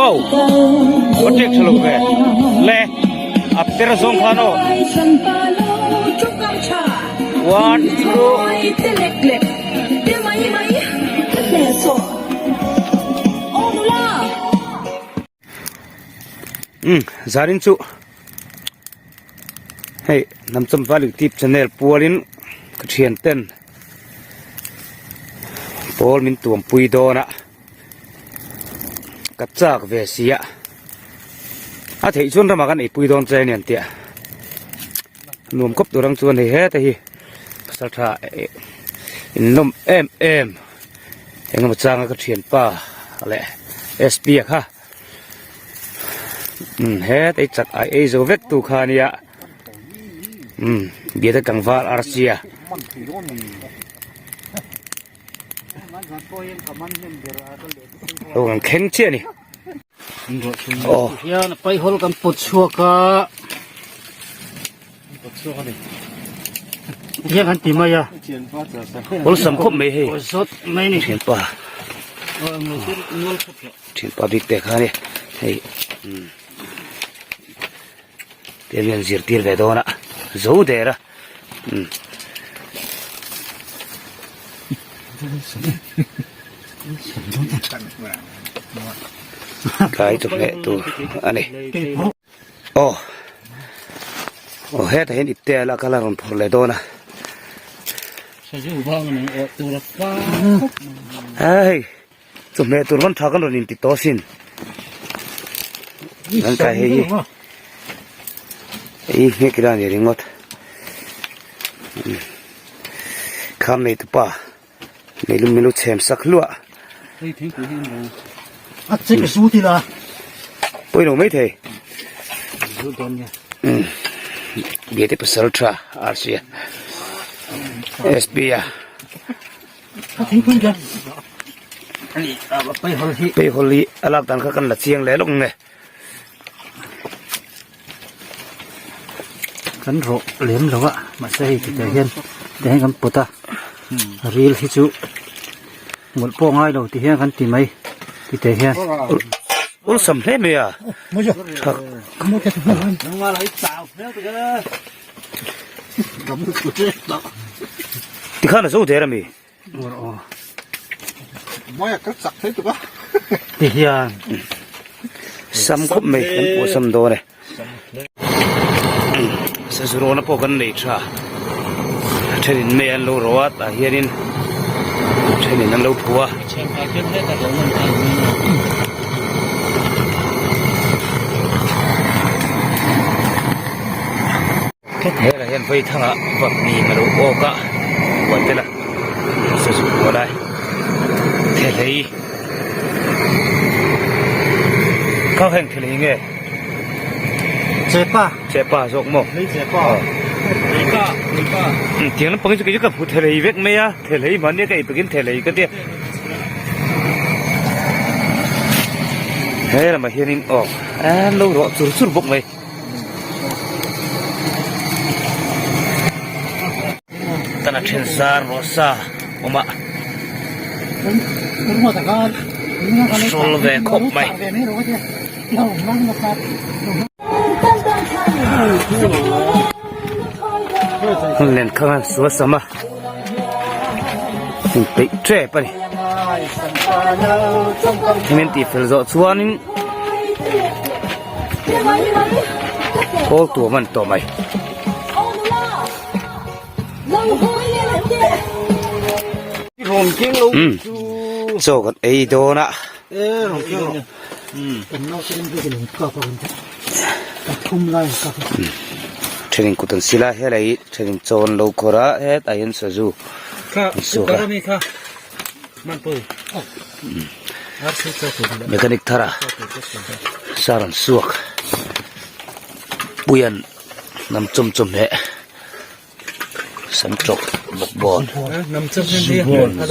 Wow! A ṭek ṭha lo ve. Le, a per zawng khan aw. One, two. Umm, zanin chu hei Hnamchawm Val YouTube channel pualin ka thian ten pawl min tuampui dawn a. Ka chak ve si a, a theih chuan ramah kan eipui dawn che a ni an tia. Nuam khawp tur ang chuan hei heta hi pasal tha in lawm em em engemaw changa ka thianpa leh SP a kha umm heta hi chak ai ei zo vek tu kha a nia umm biate tlangval arsia. Aw an thleng chiah a ni. Aw hian a paihawl kan pawt chhuak a. Hian kan ti mai a. Awlsam khawp mai hei. Zawt mai ni. Thianpa. Thianpa bik te kha ni. Hei. Tiang hian zirtir ve dawn a. Zo der a. Tlai chu hneh tur a ni. Aw aw hetah hian ipte a la kal a rawn phawrh leh dawn a. Hei chawhmeh tur rawn tha kan rawn inti tawh asin. Kan kai hei hi. Ei nghek ila ni ringawt. Kham nei tupa nei lum minu chhem sak hluah. A chek zu ti la. Pawih lo mai thei. Zu dawn nia. Biate pasal tha RC a SP a. Peihawl hi a lak dan kha kan la chiang leh lawk nge. Kan rawh lem lo a mahse hei ti teh hian ti hian kan pawt a ril hi chu mawlh pawh ngai lo ti hian kan ti mai ti teh hian. Awlsam hle mai a tha. Tikhan a zo der ami? Ti hian sam khawp mai kan pawh sam dawn e. Sazurawna pawh kan nei tha. A thenin mei an lo ro a tah hianin a thenin an lo phu a. Helah hian vaithangah vapni a lo awk a huan te la sazu pawh lai thelei kha heng thelei nge chepa chepa zawk maw chepa tiang lampang hi chu kei chu ka hmu thelei vek mai a thelei mahni a ka ei pakin thelei ka tia he lamah hianin aw an lo rawh chur chur bawk mai. Tana then zar rawh sa awm a hrawl ve khawp mai. Hmun len khang an sual sam a inpeih tep a ni. Hemi an tihfel zawh chuanin. Pawl tuam an tawh mai. Umm chaw kan ei dawn a. Thenin kut an sil a helai hi thenin chaw an lo khawrh a hetah hian sazu an suak a. Mechanic thar a sar an suak puian hnam chawm chawm heh sam tawk bawk bawn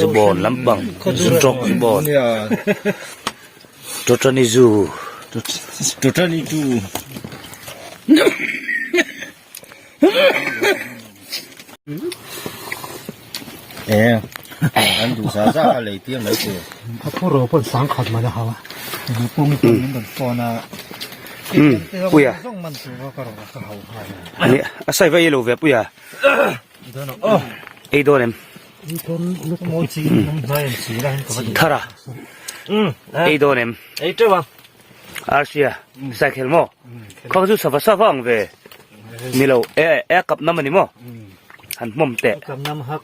zu bawn lampang zu tawk zu bawn tawtani zu tawtani zu e. An duh za za a lei tir mai tur. A phu ro pawn sangkhat man a hau a. Nupung pawn min rawn phone a. Puia. A sai va ei lo ve Puia. Ei dawn em? Thara. Ei dawn em? Ei teuh a. Arsia, sai khel maw? Khaw chu sava sava ang ve. Ni lo, e e kap nam ani maw? Han hmawm teh. Kap nam hak.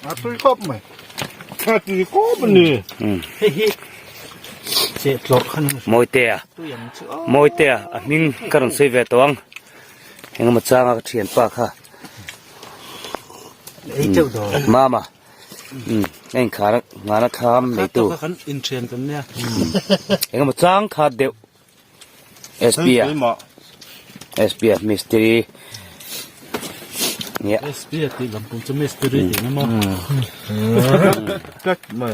A tui khawp mai. A tui khawp a ni. Hei hi cheh tlawrh khan Mawitea. Mawitea a hming ka rawn sawi ve tawh ang. Engemaw changa ka thianpa kha. Ei teuh dawn. Mama. A inkhar a nghana kham neitu. Kan inthian kan nia. Engemaw chang kha deuh. SP a. SP a mistiri. Nia. SP a tih lam pawh chu mistiri tih na maw.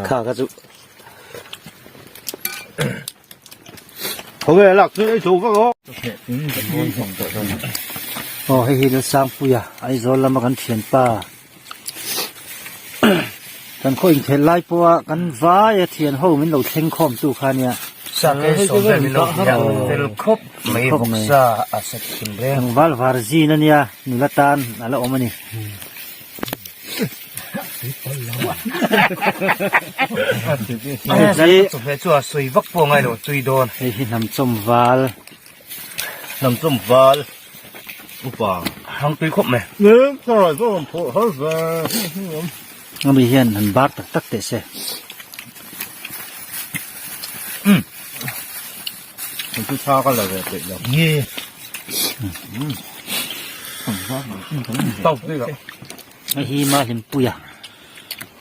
Kha kha chu. Ho ve lak chu ei zo vak aw. Aw hei hi Lalsangpuia Aizawl lama kan thianpa. Kan khaw inkhelh lai pawha kan vaia thian ho min lo thleng khawm tu kha nia. Sake sawm vel min lo hria fel khawp mai vawksa a set thin reng. Tlangval var zin a nia nula tan a la awm a ni. Chawhmeh chu a sawi vak pawh ngai lo tui dawn. Hei hi hnam chawm val. Hnam chawm val upa. Hang tui khawp mai. Ami hian han bar tak tak teh se. Hei chu tha ka la ve peih lo. Nge. Hei hi Mahlimpuia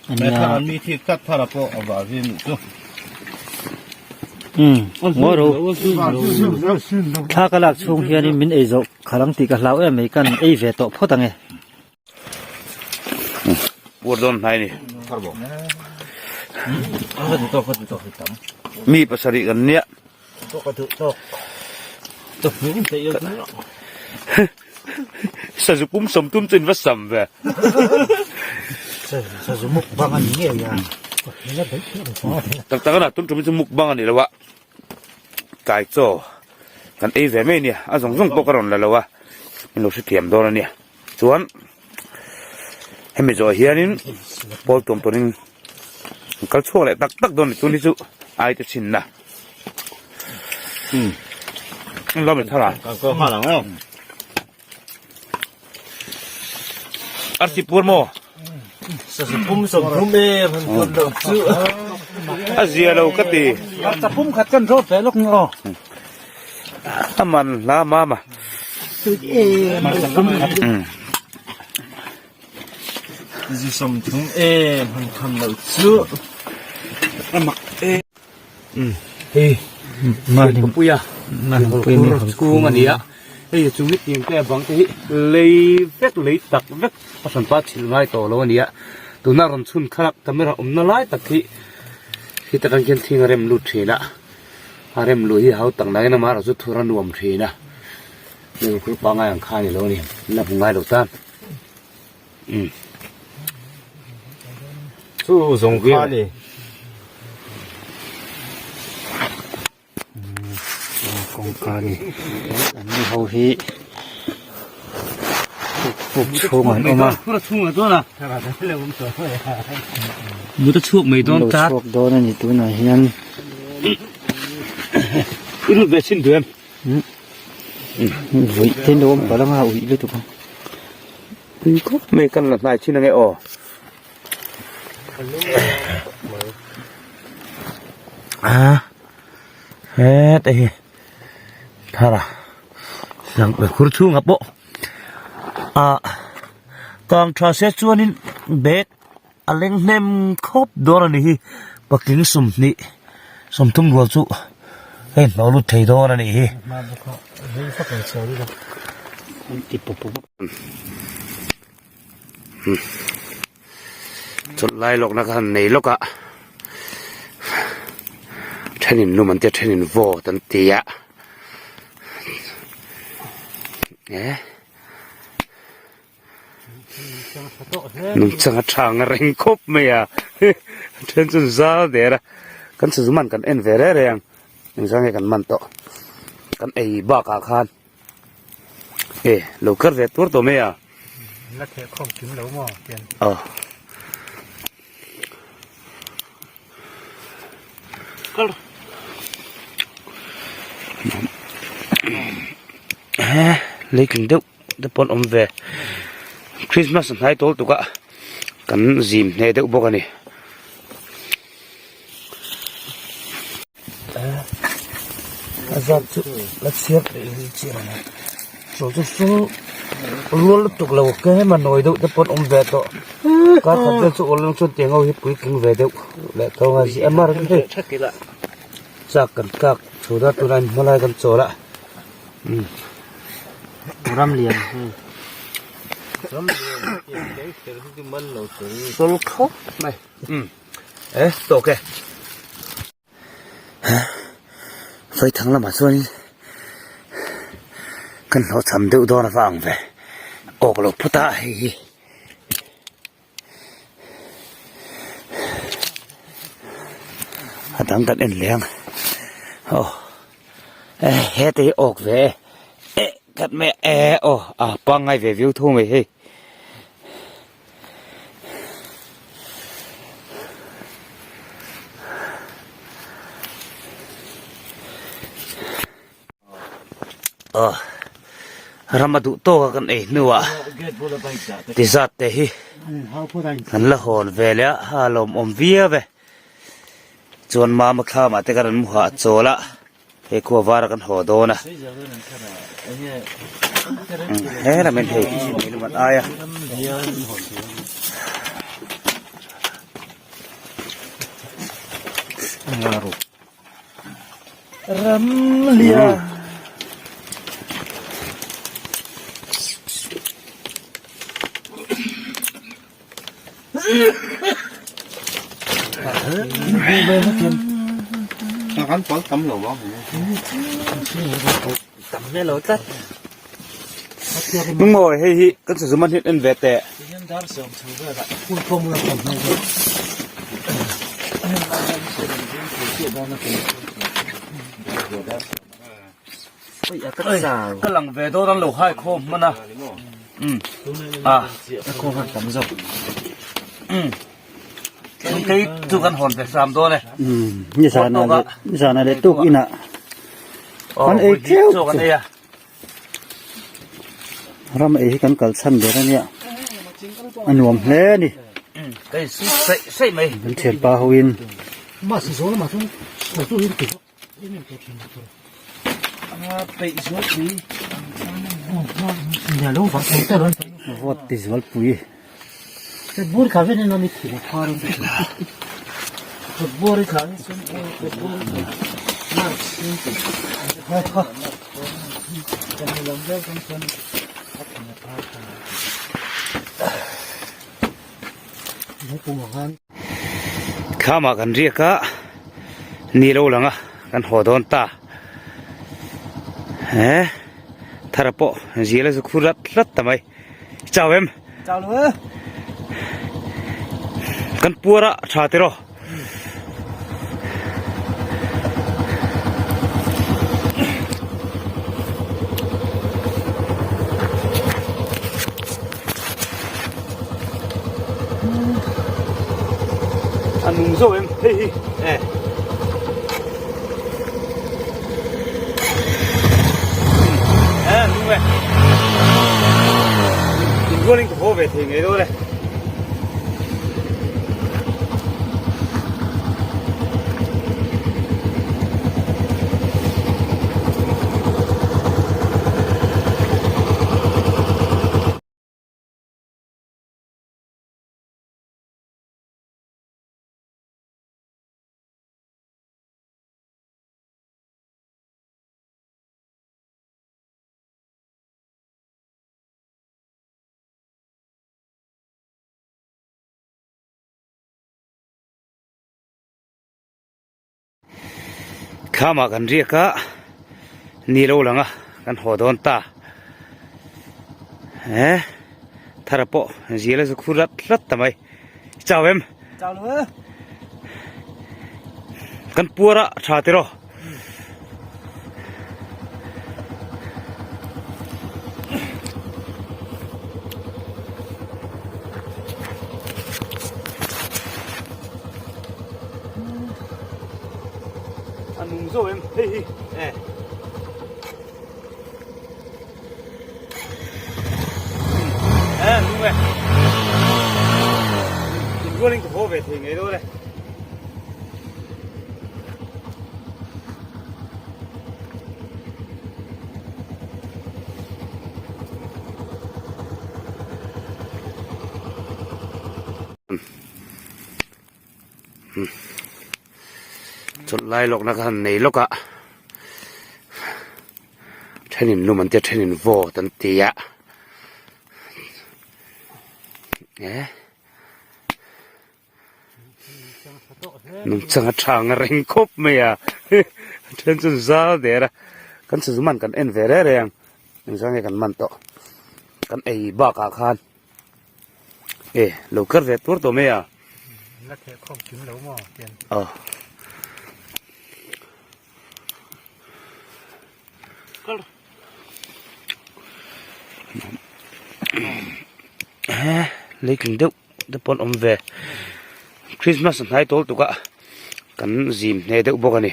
a nia. Mi thik tak thar a pawh a var hi nih chu. Ngawi ro. Thla ka lak chhung hianin min ei zawh khalh ang tih ka hlau em mai kan ei ve tawh phawt ang e. Puar dawn hnai ni. Mi pasarih kan nia. Sazu pum sawm tum chu in va sam ve. Sazu mukbang a ni ngei a. Tak tak a tun tum hi chu mukbang a ni lo a. Tlai chaw kan ei ve mai a nia. A zawng zawng pawh ka rawn la lo a. Min lo hrethiam dawn a nia. Chuan hemi zawh hianin pawl tuam turin an kal chhuak leh tak tak dawn a ni tun hi chu ai te chhinna an lo mi thar a arsi pur maw a zia lo ka ti a man hla mama. Hei puia chhung a ni a hei chung hi tiang te a bang te hi lei vek lei tak vek a hran pa chhilh ngai tawh lo a ni a tuna rawn chhun khalak camera awmna lai tak hi khi takah khian thing a rem lut thin a. A rem luh hi hau tak nangin amah erawh chu thur a nuam thin a, heng khur pangngai ang kha a ni lo a ni, la hmu ngai lo tan. Umm. Chu zawng kha a ni. Kawngka a ni. An ni ho hi puk chhungah an awm a. Khur a chhungah dawn a. Mut a chhuak mai dawn ta. Chhuak dawn a ni tunah hian. I lut ve chin duh em? Vui te lo awm palh anga uih lutuk ang. Tui khawp mai kan la hnai thin ange aw. A heta hi thar a sangbe khur chhungah pawh ah kang tha se chuanin bag A leng hnem khawp dawn a ni hi patling sawmhnih sawmthum rual chu hei hnawh lut thei dawn a nih hi. Chawlh lai lawkna kha han nei lawk a thenin lum an tia thenin vawt an ti a eh. Nungchang a tha ang reng khawp mai a then chu zal der a kan sazu man kan en ve reng reng engzah nge kan man tawh kan ei bakah khan e lo kar ve tur tawh mai a la theh khawm kim lo maw tian aw kal he leitlung deuh te pawh an awm ve christmas a hnai tawl tuk a kan zim hneh deuh bawk a ni. A zat chu la chhiar peih hi chian a ni chaw chu hring rual lutuk lo ke hema nawi deuh te pawh an awm ve tawh kar khat vel chu awl ang chuan tiang ho hi puitling ve deuh leh tho a zia mar ang hei chak kan kak chho dat tunah in hmalai kan chawl a umm ramlian sawl khawp mai umm e tawk e. Vaithang lamah chuanin kan hlawhchham deuh dawn ava ang ve awk lo phawt a hei hi a dang kan en leh ang aw heta hi awk ve e khat mai a e aw a pangngai ve viau tho mai hei. Aw ram a duh tawk a kan ei hnuah ti zat te hi kan la hawn ve leh a ha lawmawm viau e chuan mama thlamah te kan rawn mu hah chawl a. He khua vara kan haw dawn a he lamin hei meilu an ai a. Ramlian. Kan pal tam lo a. Tam ve lo tlat. Nungmawi hei hi kan sazu man hian en ve teh. Ka lang ve dawn an lo hai khawm hman a umm a khawm han tam zawk umm tei chu kan hawn ve hram dawn e umm ni zana leh ni zana leh tuk inah kan ei theuh chu kan ei a ram ei hi kan kal chhan ber ania a nuam hle a ni umm ka in sut saih saih mai kan thianpa ho in Vawt ti zualpui. Khama kan riak a ni lo lang a kan haw dawn ta he thara pawh zil a zu khu rat rat ta mai chau em chau lo e kan puar a tha tiraw. A nung zo em hei hi e e nung e in rualin ka haw ve thei ngei dawn e. Thlamah kan riak a ni lo lang a kan haw dawn ta he. Thara pawh zial a zu khur rat rat ta mai. Chau em? Chau lo e. Kan puar a tha tiraw. A nung zo em hei hi e. E nung e. In rualin ka haw ve thei ngei dawn e. Chawlh lai lawkna kha han nei lawk a thenin lum an tia thenin vawt an ti a eh nungchang a tha ang reng khawp mai a then chu zal der a kan sazu man kan en ve reng reng engzah nge kan man tawh kan ei bakah khan. E lo kar ve tur tawh mai a. La theh khawm kim lo maw tian. Aw. Kal. He leitling deuh te pawn awm ve. Christmas a hnai tawl tuk a kan zim hne deuh bawk a ni.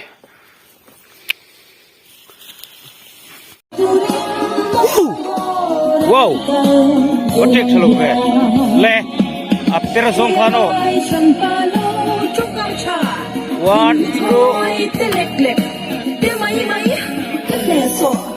Wow! Có trick thalo ve. Le. A pera zawng khan aw. One, two.